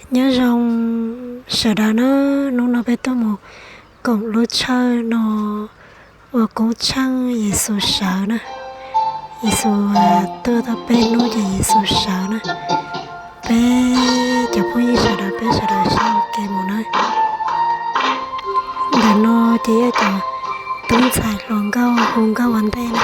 Nyob zoo sawv daws na, hnub no peb tuaj mus koom lub tshawj no ua koob tsheej Yexus sawv na. Yexus tuag tau peb hnub ces Yexus sawv na. Peb cov phooj ywg sawv daws, peb sawv daws saib ua ke mus na. Ntawm no ces yog cov tub ntxhais hluas nkauj hu nkauj ua ntej na.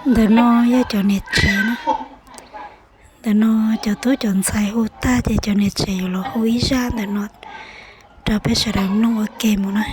Ntawm no yog cov niam tsev na. Ntawm no cov tub cov ntxhais hu tag ces cov niam tsev yuav los hu ib zaj ntawm no rau peb sawv daws mloog ua ke mus na.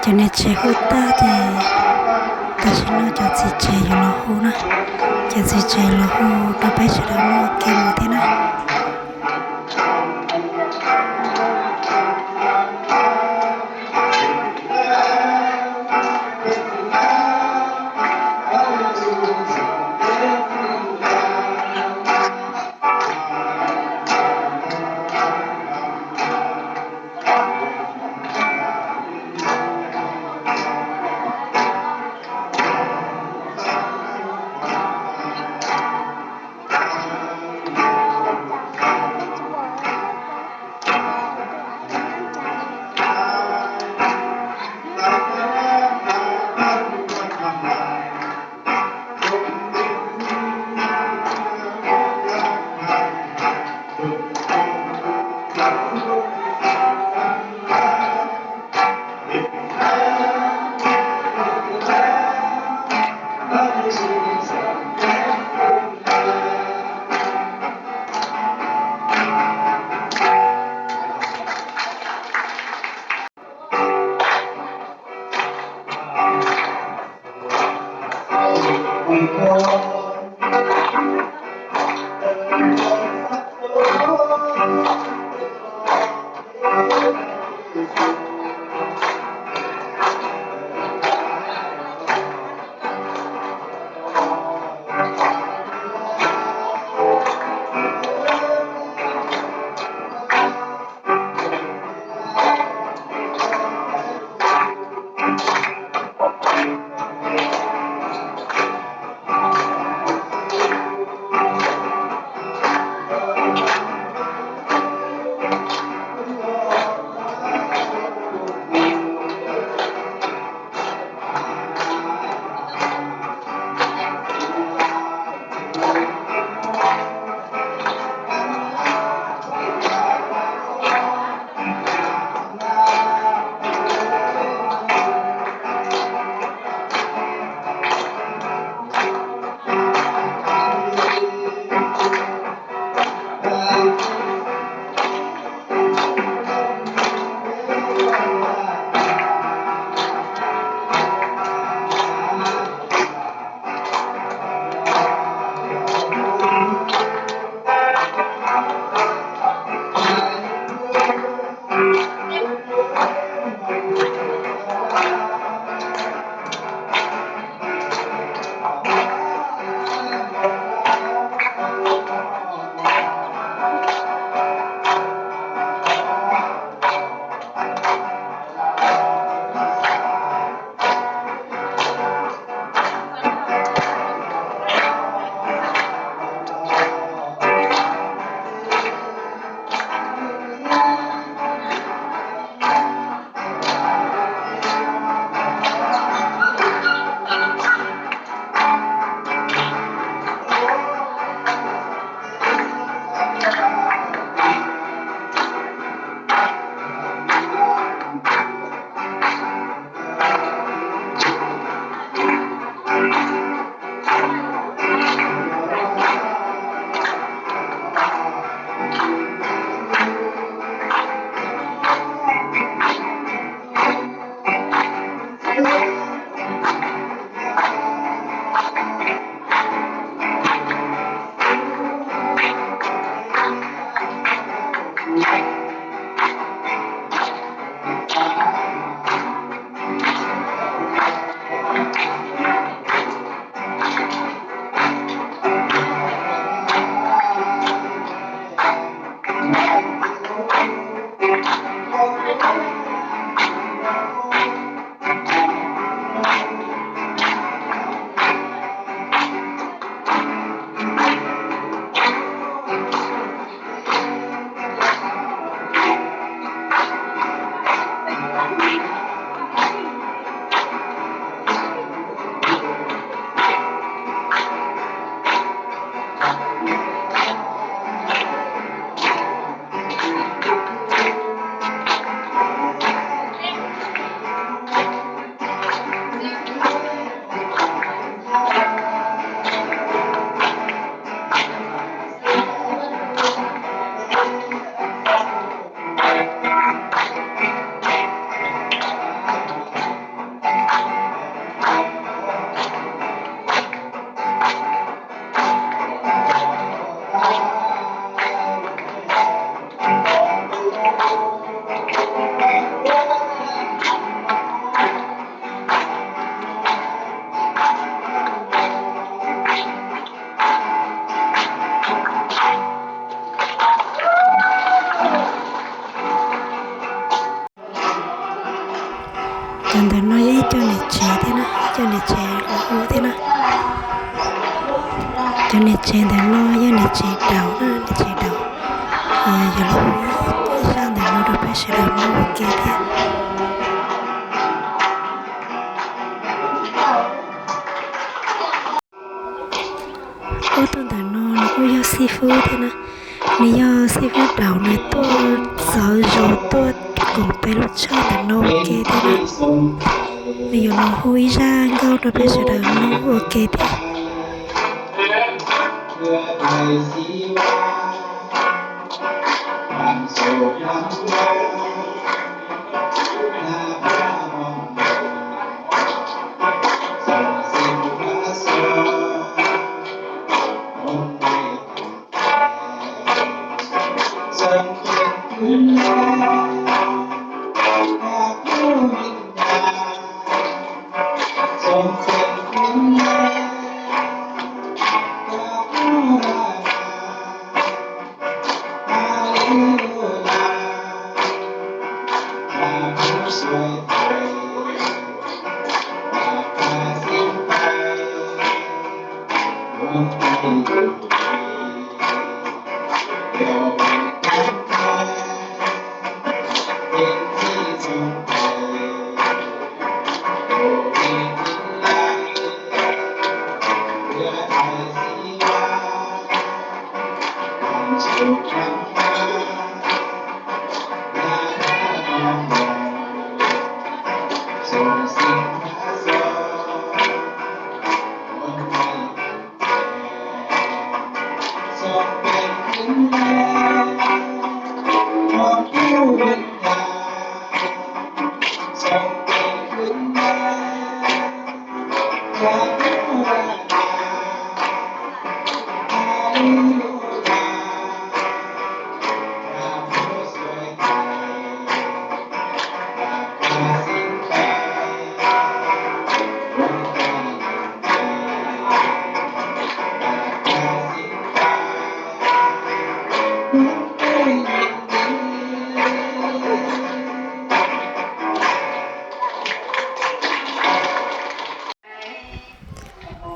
Cov niam tsev hu tag ces tam sim no cov txiv tsev yuav los hu na. Cov txiv tsev los hu rau peb sawv daws ua ke mus thiab na. Niam tsev los hu thiab na. Cov niam tsev ntawm no yog niam tsev daus na, niam tsev daus. Yog los hu ib zaj ntawm no rau peb sawv daws mloog ua ke thiab. Ob tug ntawm no nws kuj yog xib fwb thiab na. Nws yog xib fwb daus, nws tuaj txawv zos tuaj koom peb lub tshaj ntawm no ua ke thiab na. Nws yuav los hu ib zaj nkauj rau peb sawv daws mloog ua ke thiab.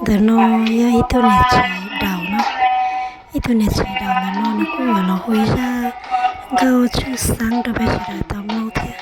Ntawm no yog ib tug niam tsev daus na. Ib tug niam tsev daus ntawm no nws kuj yuav los hu ib zaj nkauj tshwj xeeb rau peb sawv daws tau mloog thiab.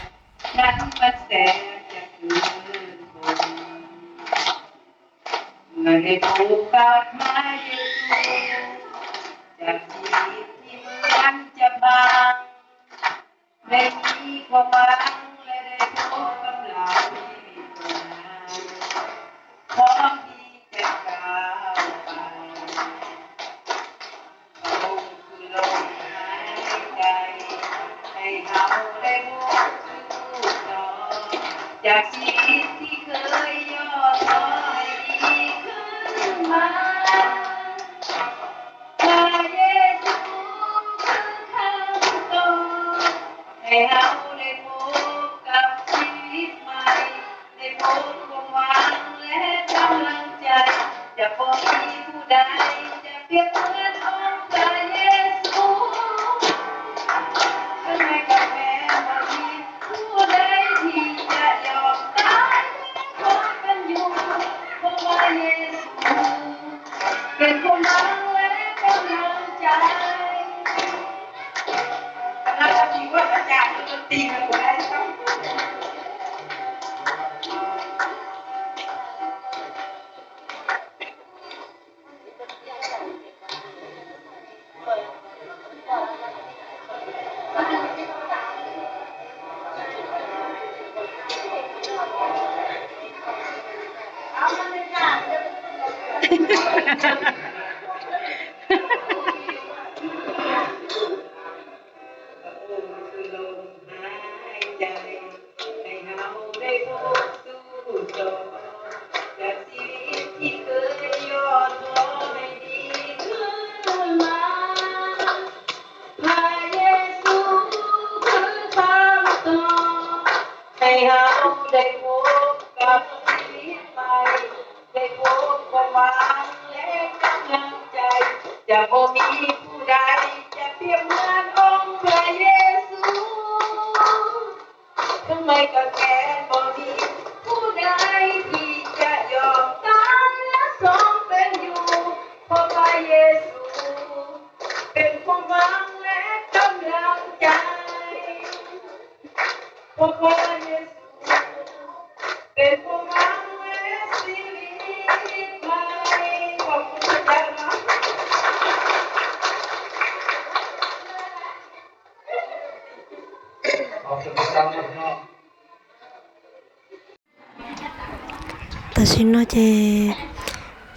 Tam sim no ces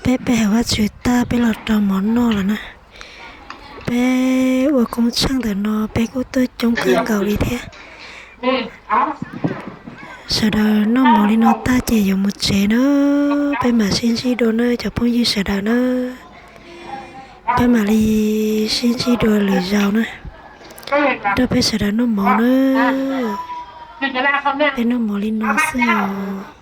peb pe hawm Vajtswv tag, peb los rau mov noj lawm na. Peb ua koob tsheej ntawm no peb kuj tuaj coob kawg nkaus li thiab. Sawv daws noj mov li no tag ces yuav mus tsev na. Peb mam sib ntsib dua na cov phooj ywg sawv daws na. Peb mam li sib ntsib dua lwm zaus na. Rau peb sawv daws noj mov na. Peb noj mov li no xwb os.